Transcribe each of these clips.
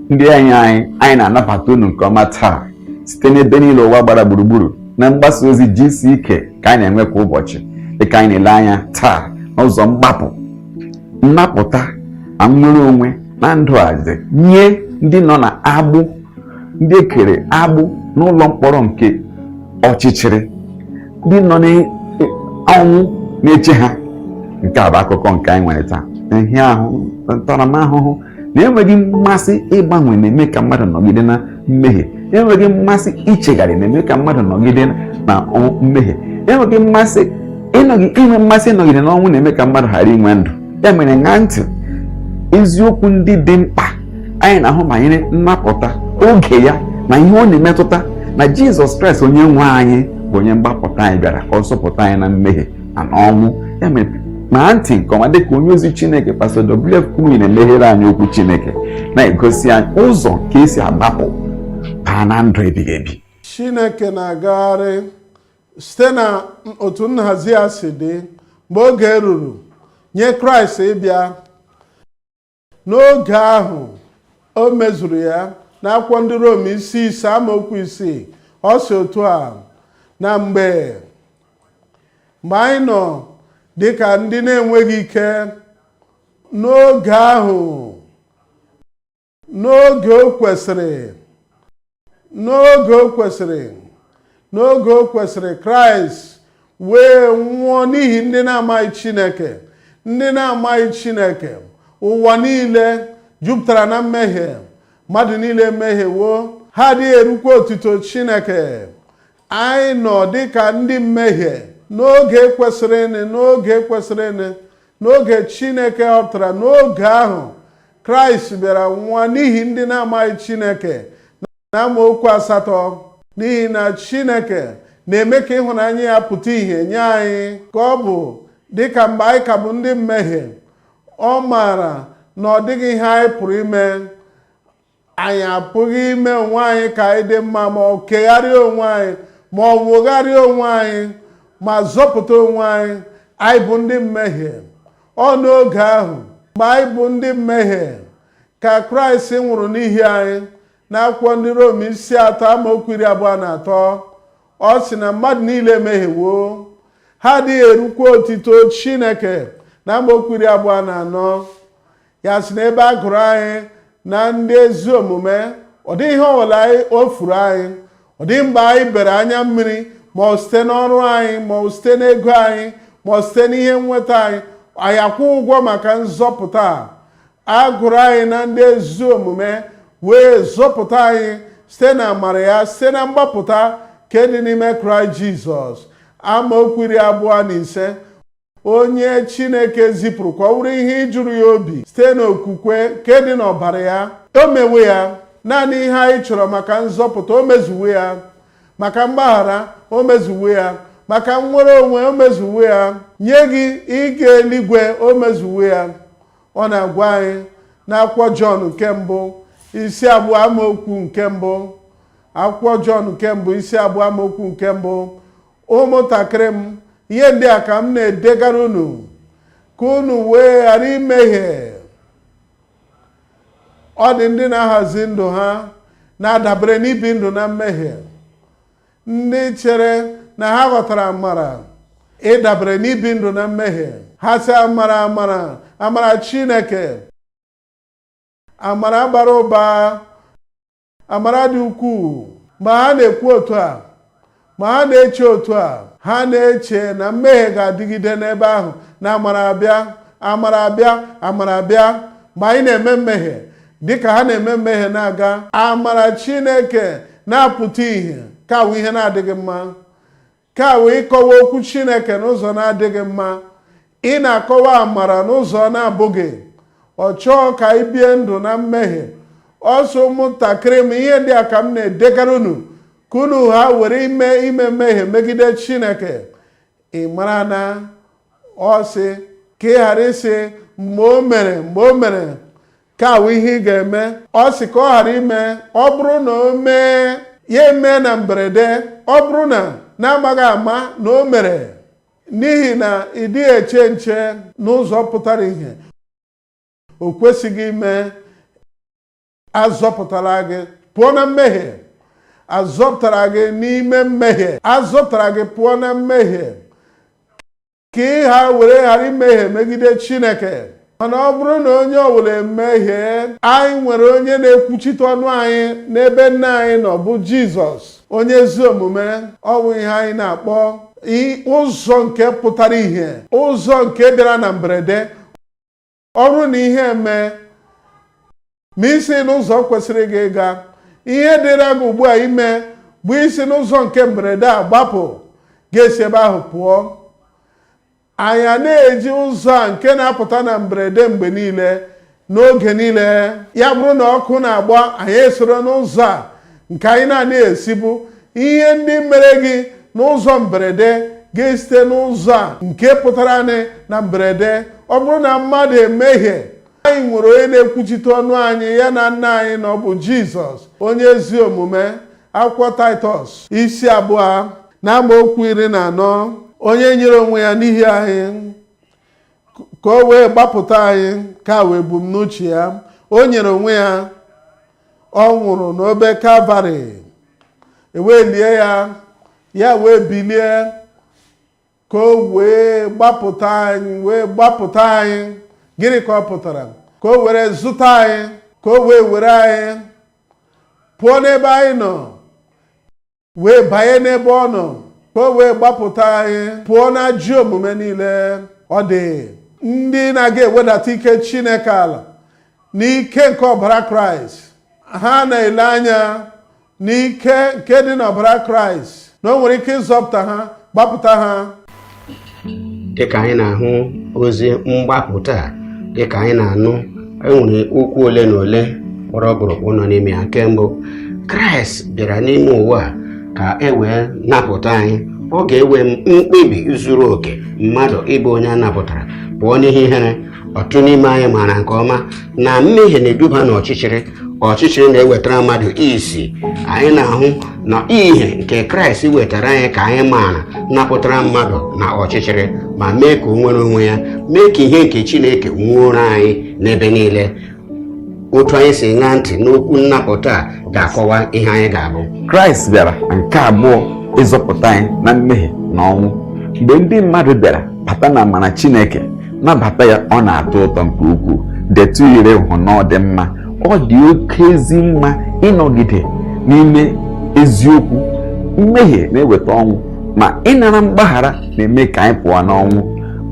Ndị enyi anyị, anyị na-anabata unu nke ọma taa site n'ebe niile ụwa gbara gburugburu na mgbasa ozi GCK ka anyị na-enwe kwa ụbọchị, dịka anyị na-ele anya taa n'ụzọ mgbapụ, nnapụta na nnwere onwe na ndụ a dị nye ndị nọ na agbụ, ndị ekere agbụ n'ụlọ mkpọrọ nke ọchịchịrị, ndị nọ n'ọnwụ na-eche ha. Nke a bụ akụkọ nke anyị nwere taa. Nhịahụ, ntaramahụhụ na enweghị mmasị ịgbanwe na-eme ka mmadụ nọgide na mmehie. Enweghị mmasị ichegharị na-eme ka mmadụ nọgide na mmehie. Enweghị mmasị inwe mmasị ịnọgide n'ọnwụ na-eme ka mmadụ ghara inwe ndụ. Ya mere, ṅaa ntị eziokwu ndị dị mkpa anyị na-ahụ banyere nnapụta, oge ya na ihe ọ na-emetụta, na Jizọs Kraịst onye nwe anyị bụ onye mgbapụta anyị bịara ka ọ zọpụta anyị na mmehie na n'ọnwụ. Ya mere, maa ntị nke ọma dịka onye ozi Chineke, Pastọ W.F. Kumuyi, na-emeghere anyị okwu Chineke, na-egosi anyị ụzọ ka esi agbapụ baa na ndụ ebighị ebi. Chineke na-agagharị site na otu nhazi ya si dị. Mgbe oge ruru nye Kraịst ịbịa, n'oge ahụ o mezuru ya. N'akwụkwọ Ndị Rom isi 5 amaokwu 6, ọ si otu a na mgbe anyị nọ dịka ndị na-enweghị ike, n'oge ahụ, n'oge o kwesịrị, n'oge o kwesịrị, n'oge o kwesịrị, Kraịst wee nwụọ n'ihi ndị na-amaghị Chineke. Ndị na-amaghị Chineke, ụwa niile jupụtara na mmehie. Mmadụ niile emehiewo, ha adịghị erukwa otuto Chineke. Anyị nọ dịka ndị mmehie. N'oge kwesịrịnị, n'oge kwesịrịnị, n'oge Chineke họpụtara, n'oge ahụ Kraịst bịara nwụọ n'ihi ndị na-amaghị Chineke. Na amaokwu 8, n'ihi na Chineke na-eme ka ịhụnanya ya pụta ìhè nye anyị, ka ọ bụ dịka mgbe anyị ka bụ ndị mmehie, ọ maara na ọ dịghị ihe anyị pụrụ ime. Anyị apụghị ime onwe anyị ka anyị dị mma, ma ọ kegharịa onwe anyị, ma ọ nwogharịa onwe anyị, ma zọpụta onwe anyị. Anyị bụ ndị mmehie. Ọ n'oge ahụ mgbe anyị bụ ndị mmehie ka Kraịst nwụrụ n'ihi anyị. N'akwụkwọ Ndị Rom isi 3 amaokwu 23, ọ sị na mmadụ niile emehiewo, ha adịghị erukwa otito Chineke. Na amaokwu 24, ya sị na ebe a gụrụ anyị na ndị ezi omume, ọ dịghị ihe ọbụla anyị o furu anyị. Ọ dịghị mgbe anyị bere anya mmiri, ma ọ site n'ọrụ anyị, ma ọ site n'ego anyị, ma ọ site n'ihe nweta anyị, anyị akwụ ụgwọ maka nzọpụta a. A gụrụ anyị na ndị ezi omume wee zọpụta anyị site na amara ya, site na mgbapụta nke dị n'ime Kraịst Jizọs. Amaokwu 25, onye Chineke zipụrụ ka ọ bụrụ ihe ịjụrụ ya obi site n'okwukwe nke dị n'ọbara ya. O mewe ya. Naanị ihe anyị chọrọ maka nzọpụta, o mezuwe ya. Maka mgbaghara, o mezuwe ya. Maka nnwere onwe, o mezuwe ya. Nye gị ịga eluigwe, o mezuwe ya. Ọ na-agwa anyị n'akwụkwọ Jọn nke mbụ isi 2 amaokwu nke 1. Akwụkwọ Jọn nke mbụ isi 2 amaokwu nke 1: ụmụntakịrị m, ihe ndị a ka m na-edegara unu ka unu wee ghara imehie. Ọ dị ndị na-ahazi ndụ ha na-adabere n'ibi ndụ na mmehie, ndị chere na ha ghọtara amara ịdabere n'ibi ndụ na mmehie. Ha sị, amara, amara, amara Chineke, amara bara ụba, amara dị ukwuu. Ma ha na-ekwu otu a, ma ha na-eche otu a, ha na-eche na mmehie ga-adịgide n'ebe ahụ, na amara abịa, amara abịa, amara abịa. Mgbe anyị na-eme mmehie, dịka ha na-eme mmehie na-aga, amara Chineke na-apụta ìhè. Ka awụ ihe na-adịghị mma, ka awụ ịkọwa okwu Chineke n'ụzọ na-adịghị mma. Ị na-akọwa amara n'ụzọ na-abụghị. Ọ chọọ ka anyị bie ndụ na mmehie. Ọsọ, ụmụntakịrị m, ihe ndị a ka m na-edegara unu ka unu ha were ime mmehie megide Chineke. Ị mara na ọ sị ka ị ghara ịsị mgbe o mere, mgbe o mere, ka awụ ihe ị ga-eme. Ọ sị ka ọ ghara ime. Ọ bụrụ na o mee ya, eme na mberede, ọ bụrụ na na-amaghị ama na o mere, n'ihi na ị dịghị eche nche n'ụzọ pụtara ìhè, o kwesịghị ime. Azọpụtara gị pụọ na mmehie. Azọpụtara gị n'ime mmehie. Azọpụtara gị pụọ na mmehie ka ị ha were ghara imehie megide Chineke. Mana ọ bụrụ na onye ọbụla emehie, anyị nwere onye na-ekwuchite ọnụ anyị n'ebe nna anyị nọ, bụ Jizọs, onye ezi omume. Ọ bụ ihe anyị na-akpọ ụzọ nke pụtara ihe, ụzọ nke bịara na mberede. Ọ bụrụ na ihe eme ma isi n'ụzọ kwesịrị gị ịga, ihe dịra gị ugbu a ime bụ isi n'ụzọ nke mberede a gbapụ, ga-esi ebe ahụ pụọ. Anyị na-eji ụzọ a nke na-apụta na mberede mgbe niile, n'oge niile. Ya bụrụ na ọkụ na-agba, anyị esoro n'ụzọ a nke anyị na-anaghị esibu. Ihe ndị mere gị n'ụzọ mberede ga-esite n'ụzọ a nke pụtara anyị na mberede. Ọ bụrụ na mmadụ emehie, anyị nwere onye na-ekwuchite ọnụ anyị ya na nna anyị na ọ bụ Jizọs, onye ezi omume. Akwụkwọ Taịtọs isi 2 na amaokwu 14, onye nyere onwe ya n'ihi anyị ka o wee gbapụta anyị, ka wee ebumnuche ya. O nyere onwe ya, ọ nwụrụ n'obe Kalvarị, ewee lie ya, ya wee bilie ka o wee gbapụta anyị. Wee gbapụta anyị, gịnị ka ọ pụtara? Ka o were zụta anyị, ka o wee were anyị pụọ n'ebe anyị nọ wee banye n'ebe ọ nọ, ka o wee gbapụta anyị pụọ na ajọ omume niile. Ọ dị ndị na-aga ewedata ike Chineke ala n'ike nke ọbara Kraịst. Ha na-ele anya n'ike nke dị n'ọbara Kraịst na o nwere ike ịzọpụta ha, gbapụta ha. Dịka anyị na-ahụ ozi mgbapụta a, dịka anyị na-anụ, enwere okwu ole na ole kpọrọ ọkpụrụkpụ nọ n'ime ya. Nke mbụ, Kraịst bịara n'ime ụwa a ka e wee napụta anyị. Ọ ga-ewe mkpebi zuru oke mmadụ ịbụ onye a napụtara pụọ n'ihe ihere. Ọtụtụ n'ime anyị maara nke ọma na mmehie na-eduba n'ọchịchịrị, ọchịchịrị na-ewetara mmadụ isi. Anyị na-ahụ na ihe nke Kraịst wetara anyị ka anyị maara napụtara mmadụ na ọchịchịrị ma mee ka o nwere onwe ya, mee ka ihe nke Chineke nwuoro anyị n'ebe niile. Otu anyị si ṅaa ntị n'okwu nnapụta a ga-akọwa ihe anyị ga-abụ. Kraịst bịara nke abụọ ịzọpụta anyị na mmehie na ọnwụ. Mgbe ndị mmadụ bịara bata na amara Chineke, nabata ya, ọ na-atọ ụtọ nke ukwuu. Detụ ire hụ na ọ dị mma, ọ dị oke ezi mma ịnọgide n'ime eziokwu. Mmehie na-eweta ọnwụ, ma ịnara mgbaghara na-eme ka anyị pụọ n'ọnwụ.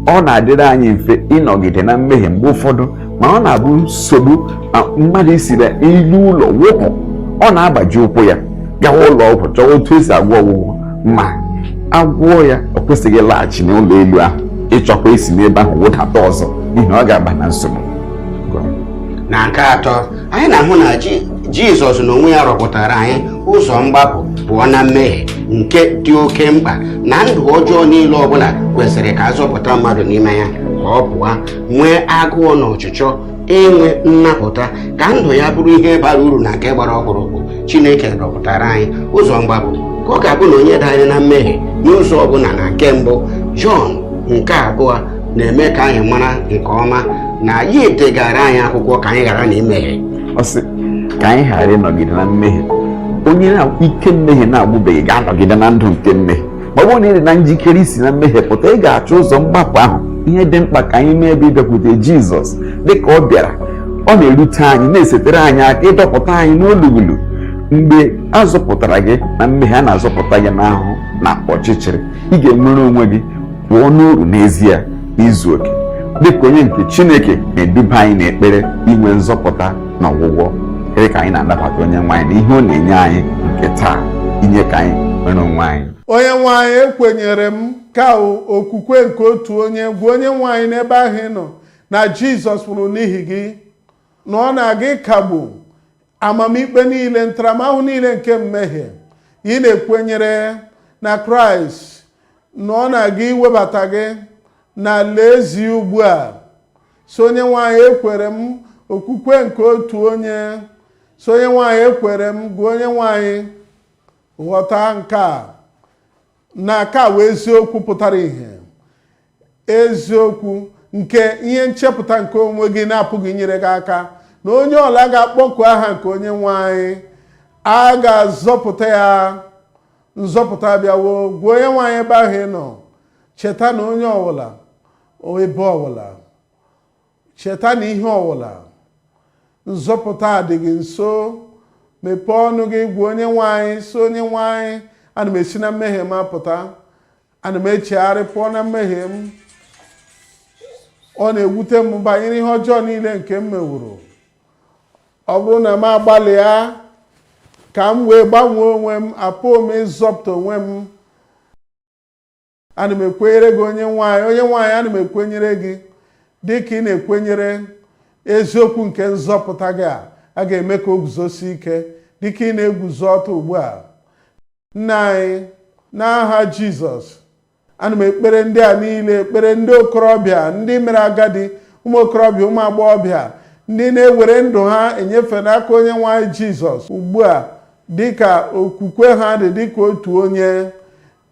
Ọ na-adịrị anyị mfe ịnọgide na mmehie mgbe ụfọdụ, ma ọ na-abụ nsogbu ma mmadụ siri elu ụlọ wụpụ, ọ na-agbaji ụkwụ ya, gawa ụlọ ọgwụ chọwa otu esi agwọ ọgwụgwọ, ma agwọọ ya, ọ kwesịghị ịlaghachi n'ụlọ elu ahụ ịchọkwa isi n'ebe ahụ wụdata ọzọ, n'ihi na ọ ga-aba na nsogbu. Na nke atọ, anyị na-ahụ na Jizọs n'onwe ya rọpụtara anyị ụzọ mgbapụ pụọ na mmehie nke dị oke mkpa na ndụ ọjọọ niile ọbụla kwesịrị ka a zọpụta mmadụ n'ime ya, ka ọ pụọ nwee agụụ na ọchịchọ inwe nnapụta, ka ndụ ya bụrụ ihe bara uru na nke gbara ọkpụrụkpụ. Chineke rọpụtara anyị ụzọ mgbapụ ka ọ ga-abụ na onye danyere na mmehie n'ụzọ ọbụla. Na nke mbụ Jọn nke abụọ na-eme ka anyị mara nke ọma na ya degara anyị akwụkwọ ka anyị ghara na imehie. Ọ sị ka anyị ghara ịnọgide na mmehie. Onye na ike mmehie na-agbụbeghị ga-anọgide na ndụ nke mmehie. Ma ọ bụrụ na ị dị na njikere isi na mmehie pụta, ị ga-achọ ụzọ mgbapụ ahụ. Ihe dị mkpa ka anyị mee ebe ịbịakwute Jizọs dịka ọ bịara, ọ na-erute anyị, na-esetere anyị aka ịdọpụta anyị n'olulu. Mgbe a zọpụtara gị na mmehie, a na-azọpụta gị n'ahụhụ na ọchịchịrị. Ị ga-enwere onwe gị pụọ n'uru n'ezie n'izu oke, dịka onye nke Chineke na-eduba anyị n'ekpere inwe nzọpụta na ọgwụgwọ. Dị ka anyị na-anabata onye nwe anyị na ihe ọ na-enye anyị nke taa, inye ka anyị nwere onwe anyị. Onye nwe anyị, ekwenyere m ka okwukwe nke otu onye gwa onye nwe anyị n'ebe ahụ ị nọ na Jizọs nwụrụ n'ihi gị, na ọ na-aga ịkagbu amamikpe niile, ntaramahụhụ niile nke mmehie. Ị na-ekwenyere na Kraịst na ọ na-aga iwebata gị na alaeze ugbu a. So onye nwe anyị, ekwere m, okwukwe nke otu onye. So onye nwe anyị, ekwere m. Gwa onye nwe anyị, ghọta nke a na nke a wee eziokwu pụtara ìhè, eziokwu nke ihe nchepụta nke onwe gị na-apụghị inyere gị aka, Na onye ọla ga-akpọku aha nke Onye nwe anyị, a ga-azọpụta ya. Nzọpụta abịawo. Gwa Onye nwe anyị ebe ahụ ị nọ. Cheta na onye ọbụla, ebe ọbụla, cheta na ihe ọbụla, nzọpụta adịghị nso. Mepee ọnụ gị, gwa Onye nwe anyị, sị, "Onye nwe anyị, ana m esi na mmehie m apụta. Ana m echegharị pụọ na mmehie m. Ọ na-ewute m banyere ihe ọjọọ niile nke m meworo. Ọ bụrụ na m agbalịa ka m wee gbanwee onwe m, apụghị m ịzọpụta onwe m. Ana m ekwenyere gị, Onye nwe anyị. Onye nwe anyị, ana m ekwenyere gị dị ka ị na-ekwenyere eziokwu nke nzọpụta gị. A ga-eme ka o guzosie ike dịka ị na-eguzo ọtọ ugbu a. Nna anyị, n'aha Jizọs, ana m ekpere ndị a niile ekpere, ndị okorobịa, ndị mere agadi, ụmụ okorobịa, ụmụ agbọghọbịa, ndị na-ewere ndụ ha enyefe n'aka Onye nwe anyị Jizọs ugbu a, dịka okwukwe ha dị dịka otu onye,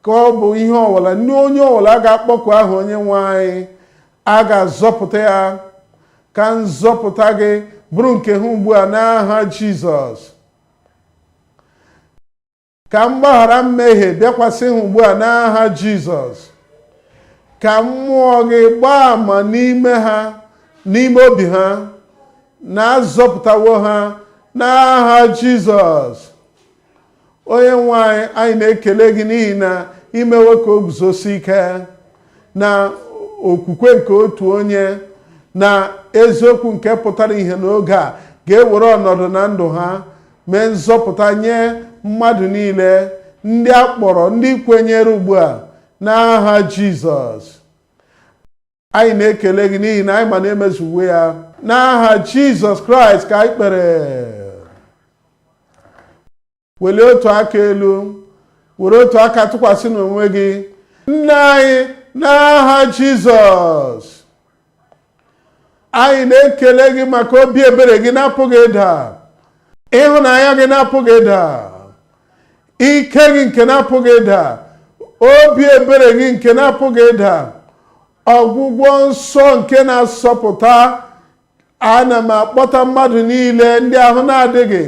ka ọ bụ ihe ọbụla, ndị onye ọbụla ga-akpọku aha Onye nwe anyị, a ga-azọpụta ya. Ka nzọpụta gị bụrụ nke ha ugbu a n'aha Jizọs. Ka mgbaghara mmehie bịakwasị ha ugbu a n'aha Jizọs. Ka mmụọ gị gbaa ama n'ime ha, n'ime obi ha, na-azọpụtawo ha n'aha Jizọs. Onye nwe anyị, anyị na-ekele gị n'ihi na imewo ka o guzosi ike na okwukwe nke otu onye na eziokwu nke pụtara ihe n'oge a ga-ewere ọnọdụ na ndụ ha, mee nzọpụta nye mmadụ niile ndị a kpọrọ, ndị kwenyere ugbu a n'aha Jizọs. Anyị na-ekele gị n'ihi na anyị ma na-emezuwe ya. N'aha Jizọs Kraịst ka anyị kpere. Welie otu aka elu, were otu aka tụkwasị n'onwe gị. Nna anyị, n'aha Jizọs, anyị na-ekele gị maka obi ebere gị na-apụghị ịda, ịhụnanya gị na-apụghị ịda, ike gị nke na-apụghị ịda, obi ebere gị nke na-apụghị ịda, ọgwụgwọ nsọ nke na-asọpụta. Ana m akpọta mmadụ niile ndị ahụ na-adịghị,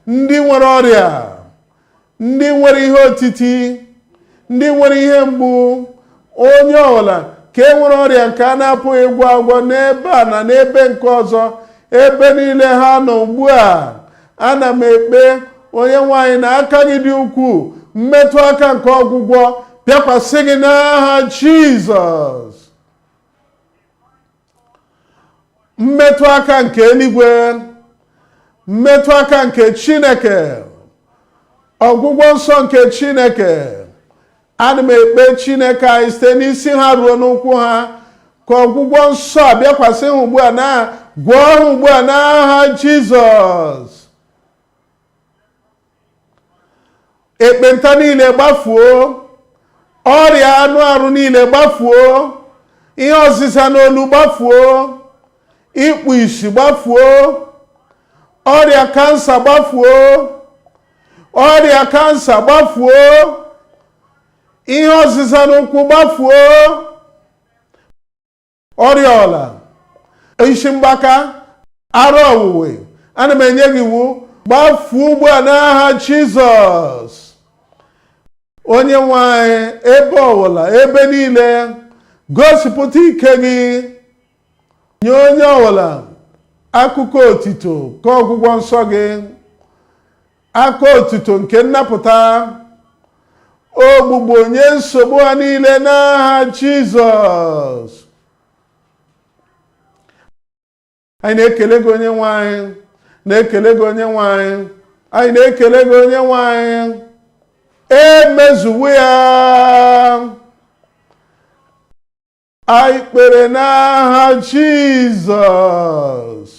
ndị nwere ọrịa, ndị nwere ihe otiti, ndị nwere ihe mgbu, onye ọbụla ka e nwere ọrịa nke a na-apụghị ịgwọ agwọ n'ebe a na n'ebe nke ọzọ, ebe niile ha nọ ugbu a, ana m ekpe, Onye nwe anyị, na aka gị dị ukwuu, mmetụ aka nke ọgwụgwọ bịakwasị gị n'aha Jizọs. Mmetụ aka nke eluigwe, mmetụ aka nke Chineke, ọgwụgwọ nsọ nke Chineke, ana m ekpe Chineke anyị, site n'isi ha ruo n'ụkwụ ha, ka ọgwụgwọ nsọ a bịakwasị ha ugbu a, na gwọọ ha ugbu a n'aha Jizọs. Ekpenta niile gbafuo, ọrịa anụ arụ niile gbafuo, ihe ọzịza n'olu gbafuo, ikpu isi gbafuo, ọrịa kansa gbafuo, ọrịa kansa gbafuo, ihe ọzịza n'ụkwụ gbafuo, ọrịa ọla, isi mgbaka, arụ ọwụwe, ana m enye gị iwu, gbafuo ugbu a n'aha Jizọs. Onye nwe anyị, ebe ọbụla, ebe niile, gosipụta ike gị. Nye onye ọbụla akụkọ otito ka ọgwụgwọ nsọ gị, aka otito nke nnapụta, ogbugbo nye nsogbu ha niile n'aha Jizọs. Anyị na-ekele gị, Onye nwe anyị, na-ekele gị, Onye nwe anyị. Anyị na-ekele gị, Onye nwe anyị. Emezuwo ya. Anyị kpere n'aha Jizọs.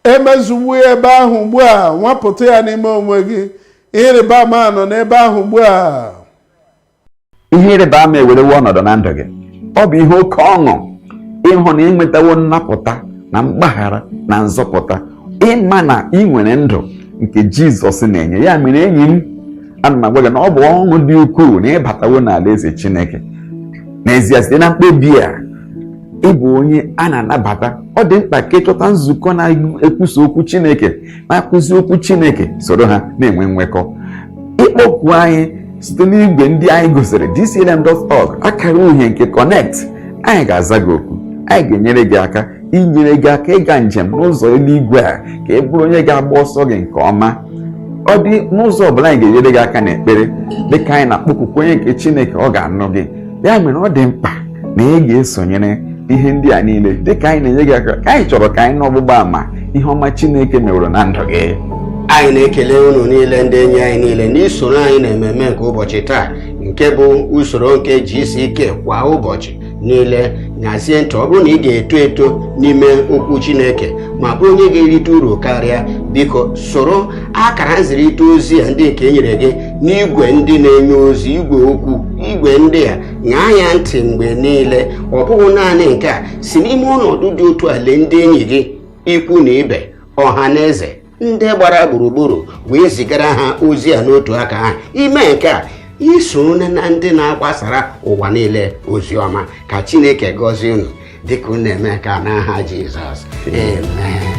Emezuwo ya ebe ahụ ugbu a. Nwapụta ya n'ime onwe gị. Ịrịba ama nọ n'ebe ahụ ugbu a. Ihe ịrịba ama ewerewo ọnọdụ na ndụ gị. Ọ bụ ihe oke ọṅụ ịhụ na ị nwetawo nnapụta na mgbaghara na nzọpụta, ịma na ị nwere ndụ nke Jizọs na-enye. Ya mere, enyi m, ana m agwa gị na ọ bụ ọṅụ dị ukwuu na ị batawo n'ala eze Chineke n'ezie site na mkpebi a. Ị bụ onye a na-anabata. Ọ dị mkpa ka ịchọta nzukọ na-ekwusa okwu Chineke, na-akụzi okwu Chineke, soro ha na-enwe nwekọ. Ịkpọku anyị site n'igwe ndị anyị gosiri, gclm.org akara uhie nke connect, anyị ga-aza gị oku. Anyị ga-enyere gị aka, inyere gị aka ịga njem n'ụzọ eluigwe a, ka ị bụrụ onye ga-agba ọsọ gị nke ọma. Ọ dị n'ụzọ ọbụla anyị ga-enyere gị aka n'ekpere, dịka anyị na-akpọkukwa onye nke Chineke, ọ ga-anụ gị. Ya mere ọ dị mkpa na ị ga-esonyere ihe ndị a niile dịka anyị na-enye gị aka, ka anyị chọrọ ka anyị nụ ọgbụgba ama ihe ọma Chineke meworo na ndụ gị. Anyị na-ekele unu niile, ndị enyi anyị niile, n'isoro anyị na ememe nke ụbọchị taa, nke bụ usoro nke GCK kwa ụbọchị niile. Nyazie ntị, ọ bụrụ na ị ga-eto eto n'ime okwu Chineke ma bụrụ onye ga-erite uru karịa, biko soro akara nzirịta ozi a ndị nke e nyere gị n'igwe ndị na-enye ozi, igwe okwu, igwe ndị a. Ṅaa ya ntị mgbe niile. Ọ bụghị naanị nke a, si n'ime ọnọdụ dị otu a lee ndị enyi gị, ikwu na ibe, ọha na eze, ndị gbara gburugburu, wee zigara ha ozi a n'otu aka ha. Ime nke a, iso na ndị na-agbasara ụwa niile ozi ọma. Ka Chineke gọzie unu dịka unu na-eme ka, n'aha Jizọs, amen.